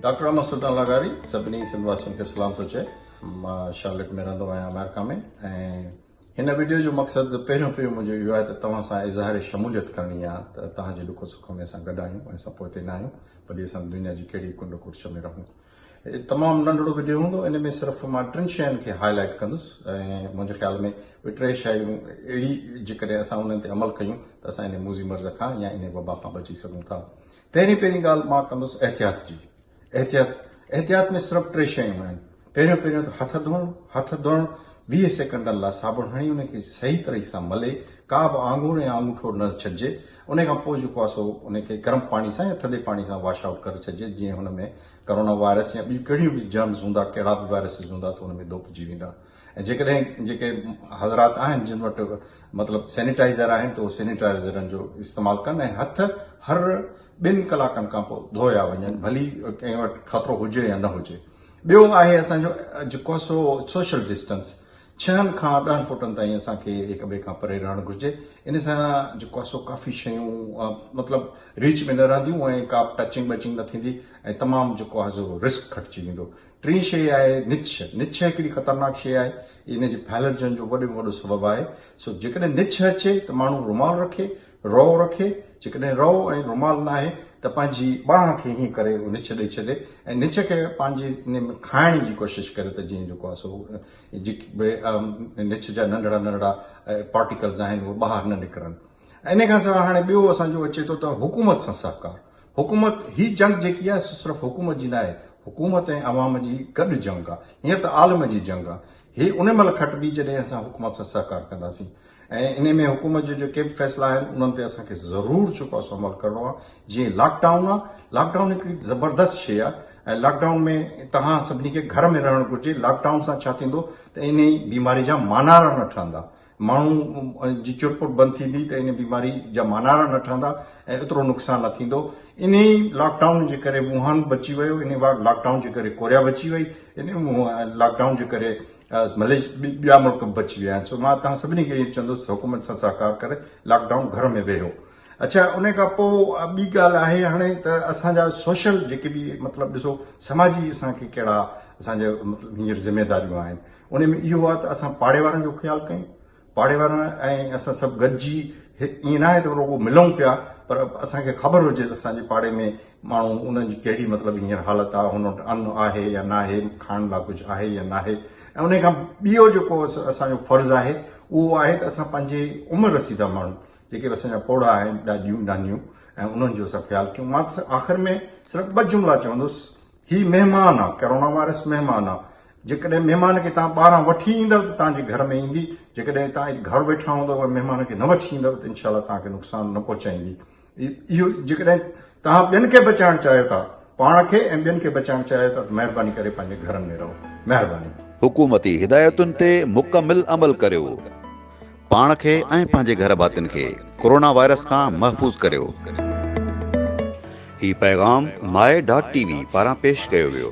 Doctor Ahmed سلطان لغاري سڀني سنڌ واسين کي سلام ٿو چئي. مان شارلٽ ۾ رهندو آهيان آمريڪا ۾ ۽ هن وڊيو جو مقصد پهريون پهريون منهنجو اهو آهي ته توهان سان اظهار شموليت ڪرڻي آهي ته توهان جي ڏک سک ۾ اسان گڏ آهيون ۽ اسان پوئتي نه آهيون ڀلي اسان دنيا جي ڪهڙي ڪنڊ ڪڙڇ ۾ رهون. تمام ننڍڙو وڊيو هوندو ان ۾ صرف مان ٽن شين کي هاء لائيٽ ڪندس ۽ منهنجي خيال ۾ اهي ٽي شيون اهڙي جيڪڏهن اسان انهن تي عمل ڪيون ته اسان ان موذي مرض کان يا ان وبا کان بچي سگهون ٿا. پهرين پهرين ڳالهه مان ڪندس احتياط جي. احتياط احتياط ۾ صرف ٽي شيون آهن. پهريون پهريون ته هٿ ڌوئڻ، هٿ ڌوئڻ 20 سيڪنڊن لاء صابڻ هڻي ان کي صحيح طرح سان ملي ڪا به آڱر يا آڱوٺو نه ڇڏجي ان کان پوء جيڪو آهي سو ان کي گرم پاڻي سان يا ٿڌي پاڻي سان واش آئوٽ ڪري ڇڏجي جيئن هن ۾ ڪرونا وائرس يا ٻيون ڪهڙيون به جرمز هوندا ڪهڙا به وائرسز هوندا ته ان ۾ ڌوپجي ويندا ۽ جيڪڏهن جيڪي حضرات آهن جن وٽ مطلب سينيٽائزر آهن ته اهي سينيٽائزرن جو استعمال ڪن ۽ هٿ هر ٻن ڪلاڪن کان پوء ڌويا وڃن ڀلي ڪنهن وٽ خطرو هجي يا نه هجي. ٻيو آهي اسان جو جيڪو سو سوشل ڊسٽنس ڇهن کان ڏهن فوٽن تائين اسان کي هڪ ٻئي کان پري رهڻ گهرجي ان سان جيڪو سو ڪافي شيون مطلب ريچ ۾ نه رهنديون ۽ ڪا به ٽچنگ ٻچنگ نه ٿيندي ۽ تمام جيڪو آهي سو رسڪ گهٽجي ويندو. ٽين شيء آهي نڇ. نڇ هڪڙي خطرناڪ شيء آهي. ان جي ڦهلجڻ جو وڏي ۾ وڏو سبب آهي. سو جيڪڏهن نڇ اچي ته ماڻهو رومال رکي، رئو رکي، جيڪڏهن رئو ۽ رومال ناهي ته پنهنجي ٻانهن کي هيئن ڪري نڇ ڏئي ڇڏي ۽ نڇ کي پنهنجي ان ۾ کائڻ جي ڪوشش ڪري ته جيئن جيڪو آهي سو جيڪي به نڇ جا ننڍڙا ننڍڙا پارٽيڪلز آهن اهي ٻاهر نه نڪرن. ان کان سواء هاڻي ٻيو اسان جو اچي ٿو ته حڪومت سان سهڪار. حڪومت هي جنگ جيڪي آهي سو صرف حڪومت جي ناهي، حڪومت ۽ عوام جي گڏ جنگ آهي. هينئر ته عالم جي جنگ آهي. هي ان مهل کٽبي جڏهن اسان حڪومت سان سهڪار ڪنداسين ۽ انهي ۾ حڪومت جا جيڪي به فيصلا آهن انهن تي اسان کي ضرور جيڪو آهي سو عمل ڪرڻو آهي. جيئن لاڪ ڊائون آهي، لاڪ ڊائون هڪڙي زبردست شيء آهي ۽ لاڪ ڊائون ۾ توهان سڀني کي گهر ۾ رهڻ گهرجي. لاڪ ڊائون سان ڇا ٿيندو ته انهي بيماري جا مانارا نه ٺهندا. ماڻهو جي چرپر بند ٿيندي ته ان بيماري جا مانارا نه ٺهندا ۽ ايترو نقصان نه ٿيندو. انهي لاڪ ڊائون جي ڪري ووهان بچي ويو، انهي لاڪ ڊائون جي ڪري ڪوريا بچي وئي، انهي لاڪ ڊائون جي ڪري ملائيشيا ٻيا ملڪ به بچي ويا آهن. سو مان توهان سڀني کي اهو چوندس ته حڪومت سان سهڪار ڪري لاڪ ڊائون گهر ۾ ويهو. اڇا انهي کان پوء ٻي ڳالهه آهي هاڻي ته اسان جا سوشل جيڪي به مطلب ڏسو سماجي اسان کي ڪهڙا اسان جا مطلب هينئر ذميداريون آهن. ان ۾ اهو آهي ته اسان پاڙي وارن جو خيال ڪيون، پاڙي وارن ۽ اسان سڀ گڏجي ائين ناهي ته رڳو ملون پيا پر اسان کي خبر هجي ته اسان جي پاڙي ۾ ماڻهو انهن جي ڪهڙي مطلب هينئر حالت آهي، هن وٽ ان آهي يا ناهي، کائڻ لاء ڪجهه آهي يا ناهي ۽ ان کان ٻيو جيڪو اسان جو فرض آهي اهو آهي ته اسان پنهنجي عمر رسيده ماڻهو جيڪي به اسان جا پوڙها آهن، ڏاڏيون نانيون ۽ انهن جو اسان خيال ڪيون. مان آخر ۾ صرف ٻه جملا چوندس هي مهمان آ، ڪرونا وائرس مهمان آ، جيڪڏهن مهمان کي توهان ٻاهران وٺي ايندؤ ته توهان جي گهر ۾ ايندي، جيڪڏهن توهان هتي گهر ويٺا هوندؤ ۽ مهمان کي نه وٺي ايندؤ ته انشاء الله توهان کي نقصان نه پهچائيندي. اهو جيڪڏهن توهان ٻين کي بچائڻ چاهيو ٿا، پاڻ کي ۽ ٻين کي بچائڻ چاهيو ٿا ته مهرباني ڪري پنهنجي گهرن ۾ رهو. مهرباني. حڪومتي هدايتن تي مڪمل عمل ڪريو. پاڻ کي ۽ پنهنجي گهر ڀاتين کي ڪورونا وائرس کان محفوظ ڪريو. هي پيغام ماء ڊاٽ ٽي وي پاران پيش ڪيو ويو.